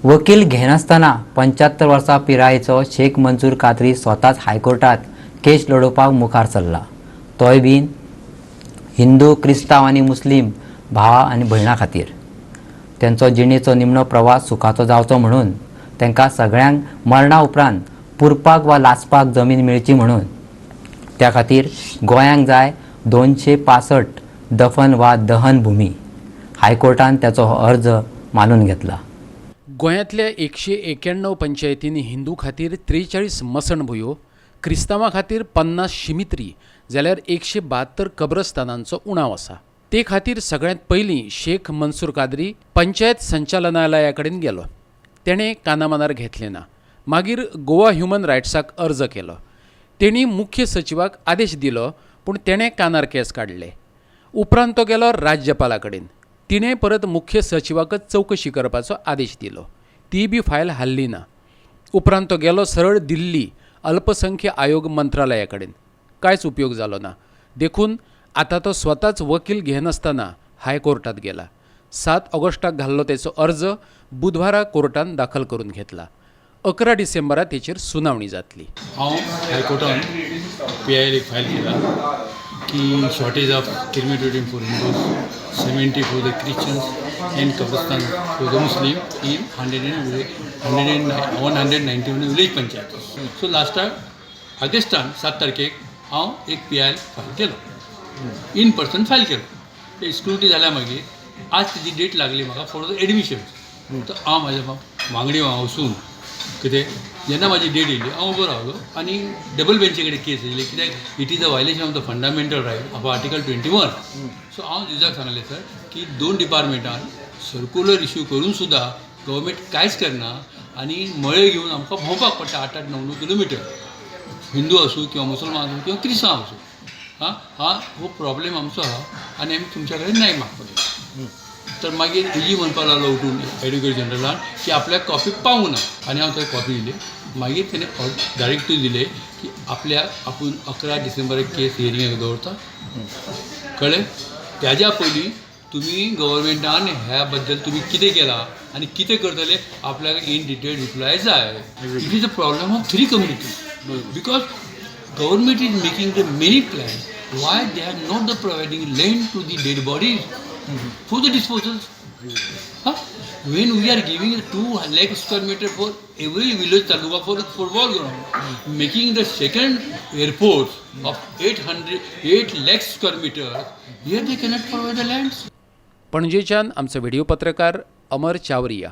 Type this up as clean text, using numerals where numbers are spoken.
वकील घेनासतना 75 वर्सां पिरायेचो शेख मंजूर कादरी स्वताच हायकोर्टात केस लडोवपाक मुखार सरला, तोय बीन हिंदू, क्रिस्तांव आनी मुस्लीम भावा आनी भयणां खातीर. तेंचो जिणेचो निमणो प्रवास सुखाचो जावचो म्हणून, तांकां सगळ्यांक मरणा उपरांत पुरपाक वा लासपाक जमीन मेळची म्हणून. त्या खातीर गोंयांक जाय 265 दफन वा दहन भूमी. हायकोर्टान त्याचो हो अर्ज मानून घेतला. गोंयांतल्या 191 पंचायतींनी हिंदू खातीर 43 मसणभुंयो, क्रिस्तांवां खातीर 50 शिमित्री जाल्यार 172 कब्रस्तानांचो उणाव आसा. ते खातीर सगळ्यांत पयलीं शेख मनसूर कादरी पंचायत संचालनालया कडेन गेलो. तेणें कानामनार घेतलें ना. मागीर गोवा ह्युमन रायट्साक अर्ज केलो. तेणी मुख्य सचिवाक आदेश दिलो, पूण तेणें कानार केंस काडले. उपरांत तो गेलो राज्यपाला कडेन. तिणें परत मुख्य सचिवाकच चवकशी करपाचो आदेश दिलो. ती बी फायल हाल्ली ना. उपरांत तो गेलो सरळ दिल्ली अल्पसंख्य आयोग मंत्रालया कडेन. कांयच उपयोग जालो ना. देखून आतां तो स्वताच वकील घेनासतना हायकोर्टात गेला. 7 ऑगस्टाक घाल्लो तेचो अर्ज बुधवारा कोर्टान दाखल करून घेतला. 11 डिसेंबरा तेचेर सुनावणी जातली. हांव हायकोर्टान पीआयएल एक फायल केला की shortage of crematorium for Hindus, 70 for the Christians and कब्रस्तान for the Muslim in 191 village panchayat. So लास्टाक ऑगस्टान 7 तारखेक हांव एक पीआयएल फायल केलो, इन पर्सन फायल केलो. ते स्क्रुटनी जाल्या मागीर आज तेजी डेट लागली म्हाका फॉर the admission. तर हांव म्हाज्या वांगडी वचून कितें, जेन्ना म्हाजी डेट येयली, हांव उबो रावलो आनी डबल बेंची कडेन केस येयली, कित्याक it is a violation of the fundamental right of Article 21. So हांव जुजाक सांगलें, सर, की दोन डिपार्टमेंटान सर्कुलर इश्यू करून सुद्दां गव्हर्मेंट कांयच करना आनी मळे घेवन आमकां भोंवपाक पडटा आठ आठ, णव णव किलोमिटर, हिंदू आसूं किंवा मुसलमान आसूं किंवा क्रिस्तांव आसूं. हां हां, हो प्रॉब्लेम आमचो आहा आनी आमी तुमच्या कडेन न्याय मागपाक. तर मागीर एजी म्हणपाक लागलो उठून एडवोकेट जनरलान की आपल्याक कॉपी पावूं ना आनी हांव ताका कॉपी दिली. मागीर तेणें डायरेक्टीव दिले की आपल्याक आपूण 11 डिसेंबराक केस हियरिंगाक दवरता. कळ्ळें? त्याज्या पयलीं तुमी गव्हर्मेंटान ह्या बद्दल तुमी कितें केलां आनी कितें करतले, आपल्याक इन डिटेल रिप्लाय जाय. It is a problem of three community because government is making the many plans. Why they are not the providing land to the dead bodies for the disposals, huh? When we are giving 2 lakh square meter for every village taluka for the football ground, making the second airport of 800 8 lakh square meter, here they cannot provide the lands. पणजेच्यान आमचो video पत्रकार अमर चावरिया.